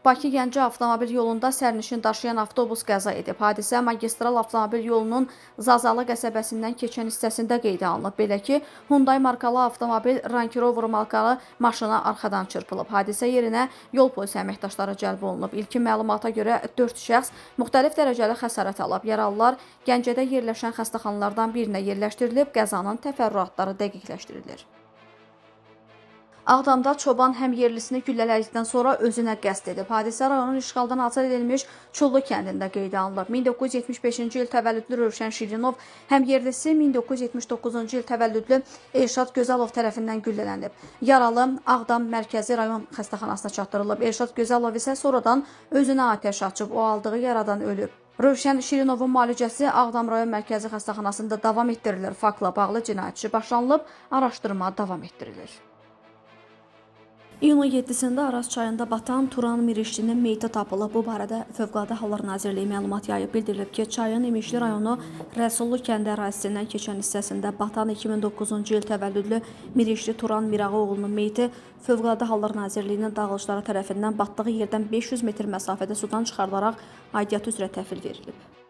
Bakı-Gəncə avtomobil yolunda sərnişin daşıyan avtobus qəza edib. Hadisə magistral avtomobil yolunun Zazalı qəsəbəsindən keçən hissəsində qeydə alınıb. Belə ki, Hyundai markalı avtomobil Range Rover markalı maşına arxadan çırpılıb. Hadisə yerinə yol polisi əməkdaşları cəlb olunub. İlkin məlumata görə 4 şəxs müxtəlif dərəcəli xəsarət alıb. Yaralılar Gəncədə yerləşən xəstəxanalardan birinə yerləşdirilib, qəzanın təfərrüatları dəqiqləşdirilir. Ağdamda çoban həmyerlisini güllələdikdən sonra özünə qəsd edib. Hadisə rayonun işğaldan azad edilmiş Çullu kəndində qeydə alınıb. 1975-ci il təvəllüdlü Rövşən Şirinov həmyerlisi 1979-cu il təvəllüdlü Elşad Gözəlov tərəfindən güllələnib. Yaralı Ağdam Mərkəzi rayon xəstəxanasına çatdırılıb. Elşad Gözəlov isə sonradan özünə atəş açıb, o aldığı yaradan ölüb. Rövşən Şirinovun müalicəsi Ağdam rayon Mərkəzi xəstəxanasında davam etdirilir. Faktla bağlı cinayət işi başlanılıb, araşdırma davam etdirilir. İyunun 7-sində Araz çayında batan Turan Mirişlinin meyiti tapılıb. Bu barədə Fövqəladə Hallar Nazirliyi məlumat yayıb. Bildirilib ki, çayın İmişli rayonu Rəsullu kəndi ərazisindən keçən hissəsində batan 2009-cu il təvəllüdlü Mirişli Turan Mirağaoğlunun meyiti Fövqəladə Hallar Nazirliyinin dağılışları tərəfindən batdığı yerdən 500 metr məsafədə sudan çıxarılaraq aidiyyatı üzrə təhvil verilib.